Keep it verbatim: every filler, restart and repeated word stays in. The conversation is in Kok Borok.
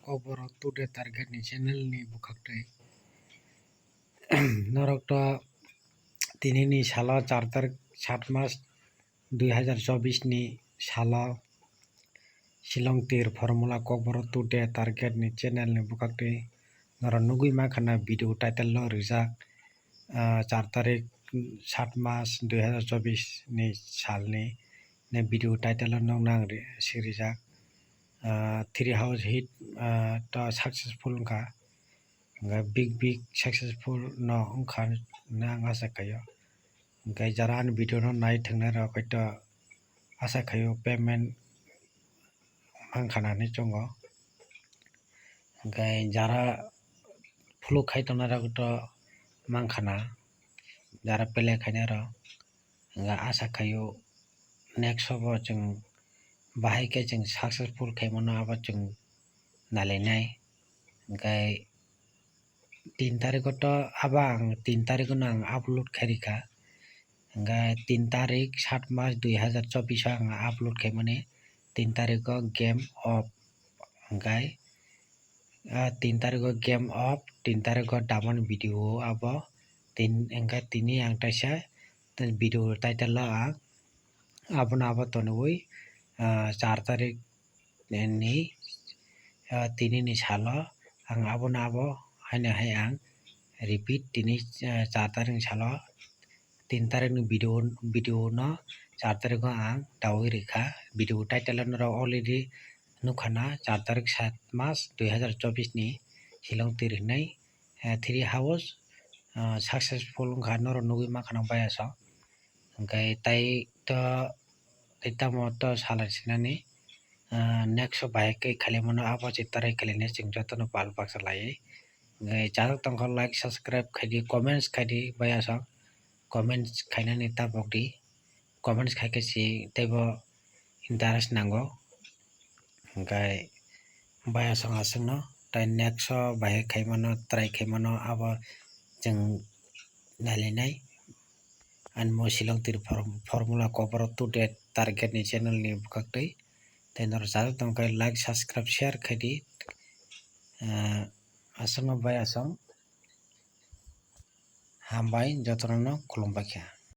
Kokborok Today Target ni channel ni bwkhaktwi. Norok to tini ni salo char tarik, sat mas dui hazar chobbish ni salo Shillong tir Formula Kokborok Today Target ni channel ni bwkhaktwi norok nugwi mankha na video title o rijak, ah, char tarik, sat mas dui hazar chobbish ni salni, ne video title o nukna ang ri-, si rijak, ah, three house hit, ah, to successful wngkha, hwnkhe big big successful no wngkha hwnwi ang acha khaio. Hwnkhe jara ani video no nai thwngnairok hwnkhe to acha khaio payment mankha na hinwi chongo. Hwnkhe jara follow khai tongnai rok to mankha na, jara play khainai rok. Hwnkhe acha khaio next o bo chwng bahai khe chwng successful khaimano abo chwng nailainai. Hwnkhe tin tarikh o to abo ang tin tarikh o no ang upload khai rikha. Hwnkhe tin tarik, sat mas dui hazar chobbish o ang upload khaimani tin tarikh o game off. Hwnkhe, ah, tin tarikh o game off, tin tarikh o double video abo tin, hwnkhe tini ang taisa video title o ang abono abo tonwi, ah, char tarik ni, ah, tini ni salo ang abono abo haino hai ang repeat tini, ah, char tarik ni salo tin tarik ni video, video no char tarik o ang dawi rikha. Video title o norok already nukha na, char tarik sat mas dui hazar chobbish ni Shillong tir hinwi, ah, three house, ah, successful wngkha, norok nugwi mankha na baya song. Hwnkhe tai to, tai tamo to salai sinani, ah, next o bahai khe khailaimano abo se tarai khailainai chwng jotono pal baksa laiwi. Hwnkhe chajak tongkha like, subscribe khaidi, comments khaidi, baya song comments khainani tabok di, comments khaikhe se teibo interest nango. Hwnkhe baya song aswkno tai next o bahai khaimano, try khaimano abo chwng nailainai. Ani mo Shillong tir form-, Formula Kokborok Today Target ni channel ni bwkhaktwi. Tei norok chajak tongkha like, subscribe, share khaidi. Ah, aswkno baya song. Hambai jotono no khulumbaikha.